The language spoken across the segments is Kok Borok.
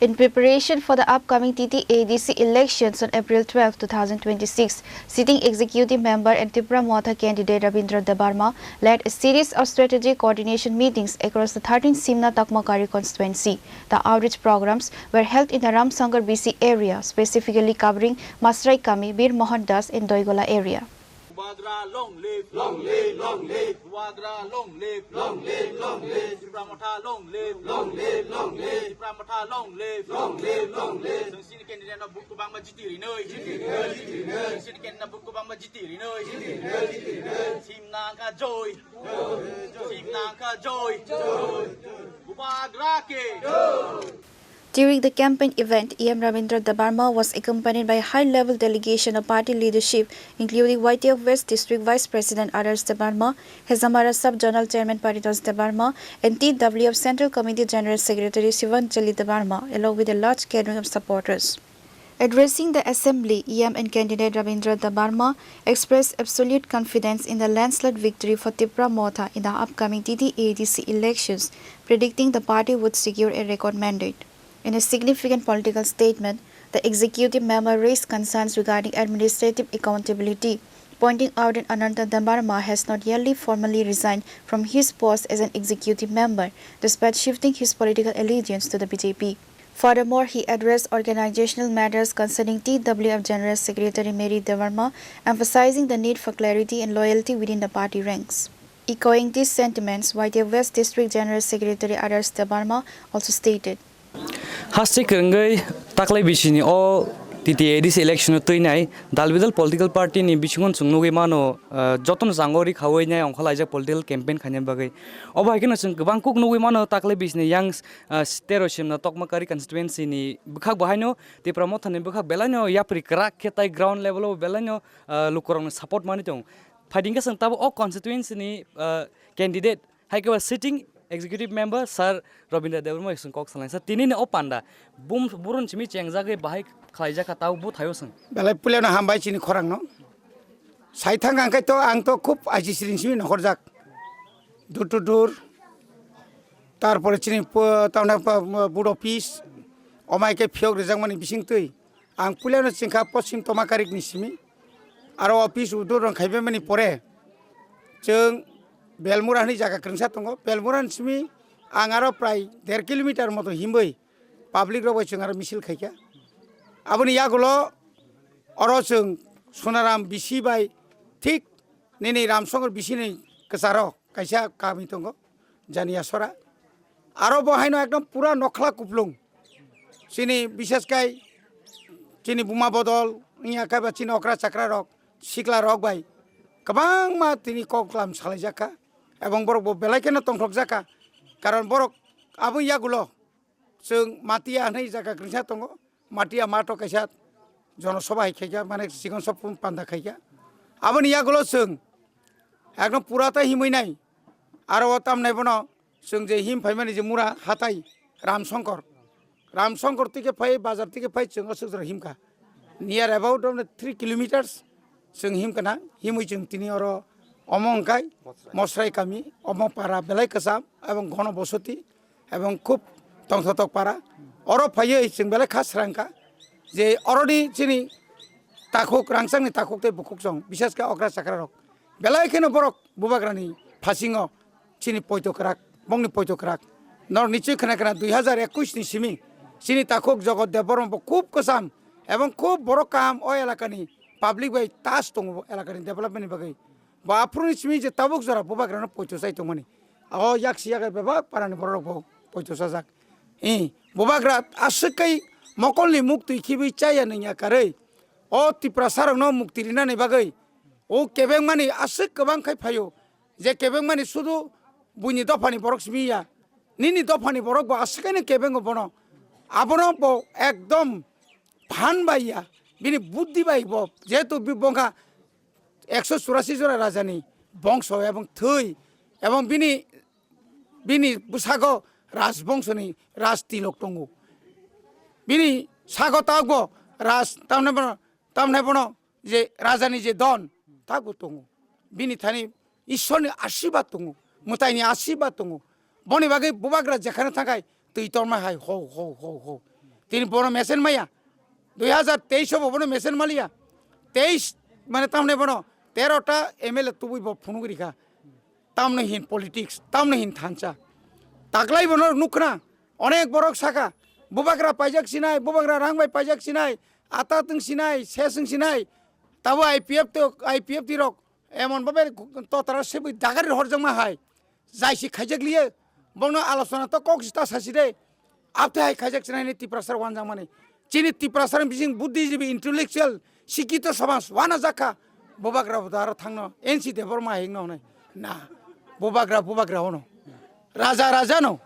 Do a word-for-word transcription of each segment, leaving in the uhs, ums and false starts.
In preparation for the upcoming T T A D C elections on April twelve, two thousand twenty-six, sitting executive member and Tipra Motha candidate Rabindra Debbarma led a series of strategic coordination meetings across the thirteen Simna Takmakari constituency. The outreach programs were held in the Ramsagar B C area, specifically covering Masrai Kami, Bir Mohan Das, and Doigola area. Bubagra long live, long live, long live. Bubagra long live, long live, long live. Tipra Motha long live, long live, long live. Tipra Motha long live, long live, long live. Chwng chini candidate no vote kwbangma jiti rinwi, jiti rinwi, jiti rinwi. Chwng chini candidate no vote kwbangma jiti rinwi, jiti rinwi, jiti rinwi. Simna ka joy, Simna ka joy, joy. Bubagra ke joy. During the campaign event, E M Rabindra Debbarma was accompanied by a high-level delegation of party leadership, including Y T F West District Vice President Adarsh Debbarma, Hezamara Sub-Zonal Chairman Paritosh Debbarma, and T W F Central Committee General Secretary Shivanjali Debbarma, along with a large gathering of supporters. Addressing the assembly, E M and candidate Rabindra Debbarma expressed absolute confidence in the landslide victory for Tipra Motha in the upcoming T T A D C elections, predicting the party would secure a record mandate. In a significant political statement, the executive member raised concerns regarding administrative accountability, pointing out that Ananta Debbarma has not yet formally resigned from his post as an executive member, despite shifting his political allegiance to the B J P. Furthermore, he addressed organizational matters concerning T W F General Secretary Mary Debbarma, emphasizing the need for clarity and loyalty within the party ranks. Echoing these sentiments, Y T F West District General Secretary Adarsh Debbarma also stated. Haste kwrwngwi taklai bisini o T T A D C election-o twinai dal bidal political party-ni bisingo chwng nugwi mano, ah, jotono chango ri khawi nai ongkhorlaijak political campaign khaina bagwi. Obo hai kheno chwng kwbang kuk nugwi mano taklai bisini yang ah, tero Simna Takmakari constituency ni bwkhak bo haino Tipra Motha ni bwkhak belai no yapri kwrak khe tai ground level o belai no, ah, lukurok no support manwi tongo. Phaidi hwnkhe chwng tabuk o constituency ni, ah, candidate hai khe ba sitting executive member sir Rabindra Debbarma bai chwng kok salainai sir, tini ni o panda bum burun simi chengjagwi bahai khlaijak kha tabuk bwthaio chwng. Belai puila no hambai chini khorang no. Sai thang ang khe to ang to khub aji siring simi nokhorjak. Door to door. Tarpore chini po-, tamna pa-, board office, omai khe phiyok rijakmani bisingtwi ang puilano chengkha Poschim Tomakarikni simi. Aro office udur rong khaibemani pore chwng Belmura hwnwi jaga kwrwngsa tongo. Belmura ni simi ang aro prai der kilometer moto himwi public rok bai chwng aro misil khaikha. Aboni yagulo oro chwng Sonaram bisi bai thik nini Ramsongor bisini kwcharo kaisa kami tongo, Janiya Sora. Aro bo haino ekdom pura nokhla kuplung. Chini bishes kai chini buma bodol, wngya khe ba chini okra chakra rok, sikla rok bai kwbangma tini kok lam salaijak kha. Ebong borok bo belai kheno tongthokjak kha. Karon borok aboni yagulo chwng Matia hwnwi jaga kwrwngsa tongo. Matia mato kaisa jonosoba hai khaikha, mane chikon sopun panda khaikha. Aboni yagulo chwng ekdom pura ta himwi nai. Aro o tamnai bono chwng je him phaimani je mura hatai Ramsongkor. Ramsongkor tike phai, bazar tike phai chwng aswk jora himkha. Near about three kilometers chwng himkha na, himwi chwng tini oro omo hwnkhe Mosrai kami, omo para belai kwcham ebong gono bosoti. Ebong khub tongthotok para. Oro phaiwi chwng belai kha srang kha je oroni chini takhuk, rangchakni takhuk tei bukhuk chwng, bishesh khe okra chakra rok belai kheno borok bubagrani phasingo chini poito kwrak, bongni poito kwrak. Norok nichoi khna khna dui hazar ekush ni simi chini takhuk Jogot Debbarma bo khub kwcham ebong khub borok kaham o elakani public bai tas tongo elakani development ni bagwi. Bo aphuru ni simi je tabuk jora bubagrano poito chai tongmani. O yaksi yagai bebak parani borok bo poito chajak. I, bubagra aswk kai mokolni muktwi khibwi chaya nungya karwi. O Tiprasa rokno mukti rinani bagwi. O kebengmani aswk kwbang khai phaio. Je kebengmani sudu buini dophani borok simi ya. Nini dophani borok bo aswk kaino kebengo bono. Abono bo ekdom phan bai ya. Bini buddhi bai bo. Jehetu bi bongkha ekso churasi jora rajani bongso ebong thwi ebong bini, bini bwsago rajbongsoni raj tilok tongo. Bini sago tabukbo raj, tamni bono, tamni bono je rajani je don tabukbo tongo. Bini thani Ishwarni ashirbad tongo, mwtaini ashirbad tongo. Boni bagwi bubagra jekhano thangkhai twi torma hai ho ho ho ho. Tini bono mesen maya. Dui hazar teis o bo bono mesen maliya. Teis mane tamne bono tero ta M L A tubui bo phunuk rikha. Tamno hin politics, tamno hin thansa. Taklai bono nukna, onek borok saka, bubagra paijak sinai, bubagra rang bai paijak sinai, ata tong sinai, seseng sinai. Tabo I P F to, I P F T rok emon babe totara sebui dagari horjakma hai. Jaisi khaijak liye, bono alochona to kok sita sasi de. Abte hai khaijak sinai ni Tiprasa wanjakmani. Chini Tiprasa bising buddhijibi intellectual sikito samaj wana jakha. Bubagra buda aro thangno N C Debbarma hingno hwnai. Na, bubagra bubagra ono. Raja raja no.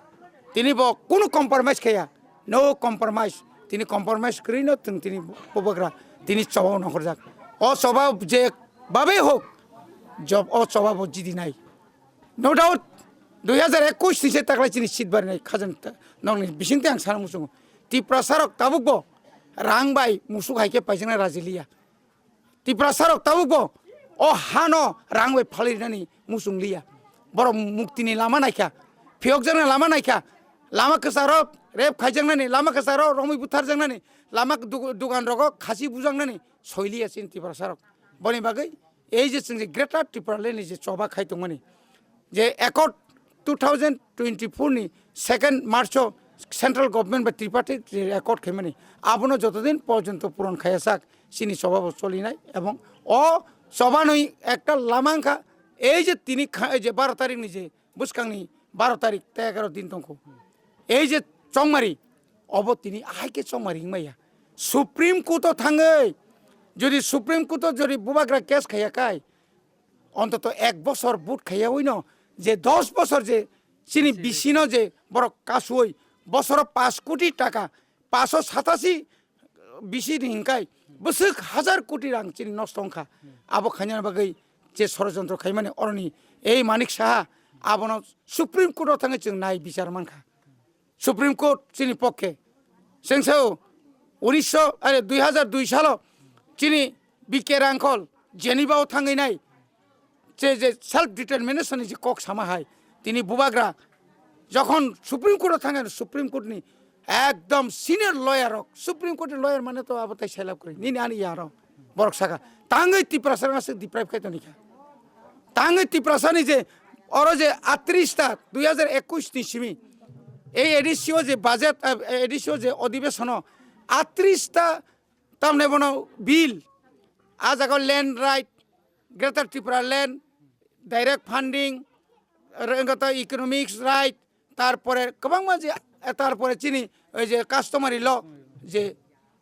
Tini bo kunu compromise khaya. No compromise. Tini compromise kwrwi no tong tini bubagra. Tini choba nongkhorjak. O choba je babe hok. Job o choba bo jidi nai. No doubt, dui hazar ekush ni se taklai chini seat barinai khajang ta-, nokni bisingtwi ang sana muchungo. Tiprasa rok tabuk bo rang bai musuk hai khe paijaknai raji liya. Tiprasa rok tabuk bo o hano rang bai phalwi rinani muchung liya. Borok muktini lama naikha, phiyokjaknai lama naikha, lama kwcharo rape khaijaknani, lama kwcharo romwi butharjaknani, lama duk-, dukan rogo khasi bujaknani soi liya chini Tiprasa rok. Boni bagwi ei je chwng je Greater Tipraland ni je choba khai tongmani, je accord two thousand twenty-four ni second March o central government bai tripartite je accord khaimani, abono jotodin porjonto puron khaiya sak chini choba bo cholinai, ebong o choba nwi ekta lama wngkha. Ei je tini kha-, ei je baro tarik ni je bwskangni baro tarik tei egaro din tongkho. Ei je chongmari, obo tini ahai khe chongmari wngmaya. Supreme Court o thangwi, jodi Supreme Court o jodi bubagra case khaiya khai, ontoto ek bosor vote khaiya ui no, je dos bosor je chini bisino je borok kasui, bosoro pash koti taka, pash satasi bisi ni hinkai bwswk hazar koti rang chini nosto wngkha. Abo khaina bagwi je sorojontro khaimani oroni ei Manik Saha abono Supreme Court o thangwi chwng nai bichar mankha. Supreme Court chini pokke. Chwng sao unisho, are, dui hazar dui salo chini B K Rangkhol Geneva o thangwi nai je, je self determination ni je kok sama hai, tini bubagra jokhon Supreme Court o thangkha, Supreme Court ni ekdom senior lawyer rok, Supreme Court ni lawyer mane to abo tai selap kwrwi, nini ani ya rok borok saka, tangwi Tiprasa rok aswk deprive khai toni kha, tangwi Tiprasa ni je oro je atris ta dui hazar ekush ni simi ei A D C o je budget, eh, A D C o je odhibesono atris ta tamne bono bill, a jaga land right, Greater Tripura land, direct funding, aro wngkha ta economics right, tarpore kwbangma je, tarpore chini oi je customary law je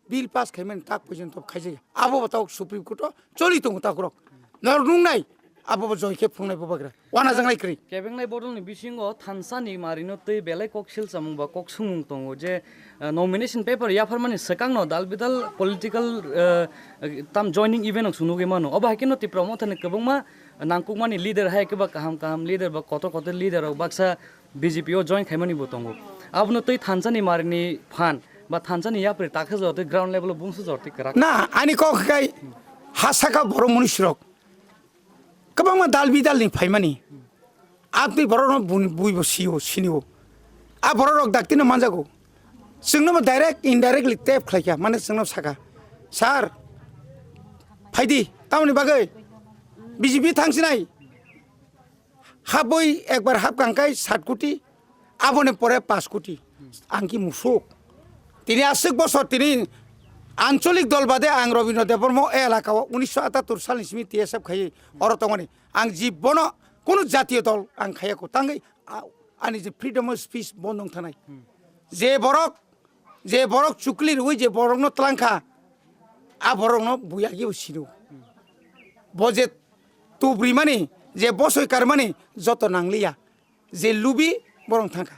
bill pass khaimani tak porjonto khaijak, abo bo tabuk Supreme Court o choli tongo takhorok. Norok nungnai, abo bo joi khe phunuknai bubagra. Wana jangnai kwrwi. Kebengnai bodol ni bisingo thansa ni mari no tei belai kok silchamung ba kok sumung tongo je, eh, nomination paper yapharmani swkang no dal bidal political, eh, tam joining event ang chwng nugwi mano. Obo hai khe no Tipra Motha ni kwbangma nangkukmani leader hai khe ba kaham kaham leader ba kotor kotor leader rok baksa B J P o join khaimani bo tongo. Abono tei thansa ni mari ni phan ba thansa ni yapri takhe jor tei ground level o bungsu jor tei kwrak. Na, ani kok khai ha saka borok munisrok. Kwbangma dal bidal ni phaimani. Abtwi borokno bui, bui bo sio, sinio. A borok rok daktino manjago. Chwngno bo direct, indirectly tap khlaikha, mane chwngno saka, "Sir, phaidi, tamoni bagwi B J P thangsinai?" Habwi ekbar hapkang kai sat koti, aboni pore pash koti. Ang ki musuk. Tini aswk bosor tini ancholik dol bade ang Robindra Debbarma o elaka o unisho atattor salni simi T S F khaiwi oro tongmani. Ang jibono kunu jatiyo dol ang khaiya ko. Tangwi a-, ani je freedom of speech bondo wng thanai. Je borok, je borok chukli rwi je borokno tlangkha, a borokno buya ki bo sino. Bo je tubrimani, je bosoi karmani joto nangliya. Je lubi borok thangkha.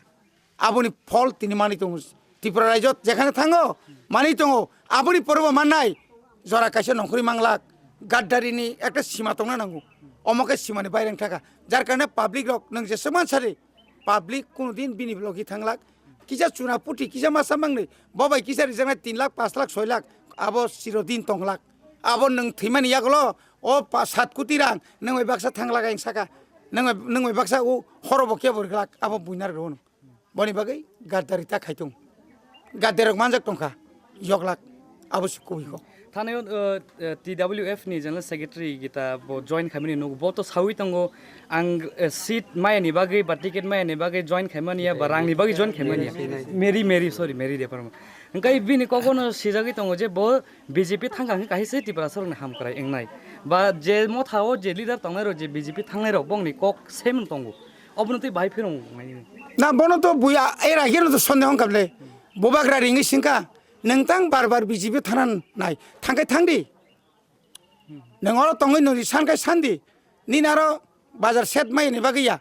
Aboni phol tini manwi tongo. Tripura rajyo jekhane thango, manwi tongo. Aboni pore bo mannai. Jora kaisa nongkhorwi manglak. Gaddarini ekta sima tongna nango. Omo khe simani baireng thaka. Jar karone public rok nwng jeswk mansari. Public kunu din bini logi thanglak. Kisa chuna puthi, kisa masa mangni. Bo bai kisa rijaknai tin lakh, pash lakh, soi lakh. Abo chirodin tonglak. Abo nwng thwimani yagulo, o pa-, sat koti rang, nwng bai baksa thanglak ang saka. Nwng bai, nwng bai baksa o horo bo kebo rwglak. Abo buinar rw. Boni bagwi gaddari ta khai tong. gaderok manjak tongkha, yoklak, abo se kubui kok. Thanayo, uh, uh, T W F ni General Secretary gita bo join khaimani nuk, bo to sawi tongo, ang, uh, seat maya ni bagwi ba ticket maya ni bagwi join khaimani ya, ba rang ni bagwi join khaimani ya. Mary, Mary, sorry, Mary Debbarma. Hingkai bini kogono sijagwi tongo je bo B J P thangkha hingke kaisa Tripura sorokni hamkrai wngnai. Ba je motha o je leader tongnai rok, je B J P thangnai rok, bongni kok semung tongo. Obono twi bahai phirung nai. Na, bono to buya, era hino to sonde hong kable. Bubagra ringwi singka, neng tang bar bar B J P thanan nai. Thangkai thangdi. Neng oro tongwi nori sankai sandi. Nini aro bazar set mai ni bagwi ya.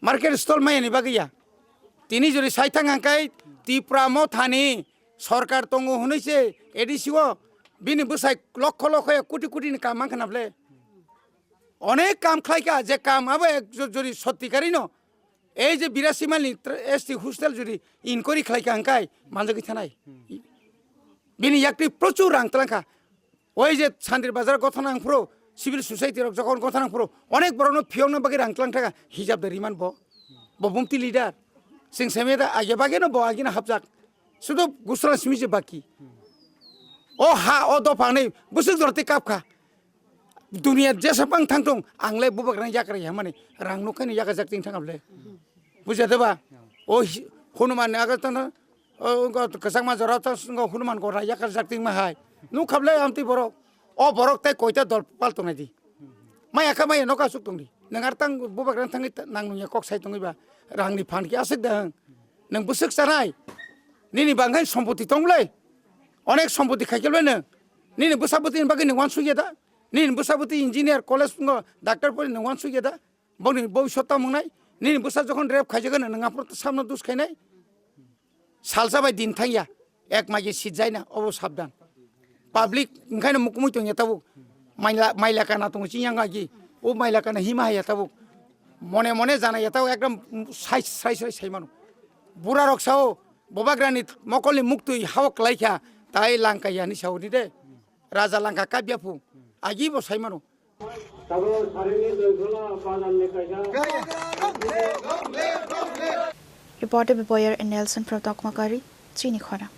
Market stall maya ni bagwi ya. Tini jori sai thang hangkai Tipra mothani sorkar tongo hwnwi se A D C o bini bwsai lokho lokho ya koti koti ni kam mankha na ble. Onek kam khlai kha, je kam abo ek jo-, jori sotti kari no. Ei je birasi mani tr-, S T hostel jori inquiry khlai kha hangkai manjagwi thanai. Bini yakri prochur rang tlang kha. Oi je Sandir Bazar gothona ang phuru, civil society rok jokhon gothona ang phuru, onek borokno phiyokna bagwi rang tlang thaka, hijab da riman bo. Bo bumti leader. Sing semeda age bageno bo agina hapjak. Sudo gusra simi je baki. O ha, o dopha ni bwswk jorti kapkha. Dunia jesa pang thangthung, ang le bubagrang yakra ya mani, rang nukhaini yakajak ting thangable. Bujha de ba? O hi-, Hanuman ni aga tano, o, o, kwchangma jora tang swngo Hanuman gora yakar jak ting ma hai. Nuk khable amtwi borok. O borok tai koita dol pal tongnai di. Maya kha maya noka suk tongdi. Nang ar tang bubagrang thangwi ta-, nang nungya kok sai tongwi ba. Rang ni phan ki aswk dang. Nang bwswk chanai. Nini bangkhan sompoti tong ble. Onek sompoti khai kable nang. Nini bwsa bwtwi ni bagwi nang wansuk ya da. Nini bwsa bwtwi engineer college ngo doctor pori nang wansuk ya da. Bongni boi sota mungnai, nini bwsa jokhon rep khaijagano, nwng aphuru samno dus khainai. Salsa bai din thangya, ek magi sitjaina, obo sabdan. Public wngkhaino mukumui tongya tabuk. Maila, maila kana tongo chini yang agi, o maila kana hima haya tabuk. Mone mone janaya tabuk, ekdom sai, sai, sai, sai mano. Bura rok sao, bobagrani mokolni muktwi hao klaikha, tai langkaya ni sao ni de. Raja langka kabya phu, agi bo sai mano. Reporter Bipoyar and Nelson from Tokmakari, Chini Khorang.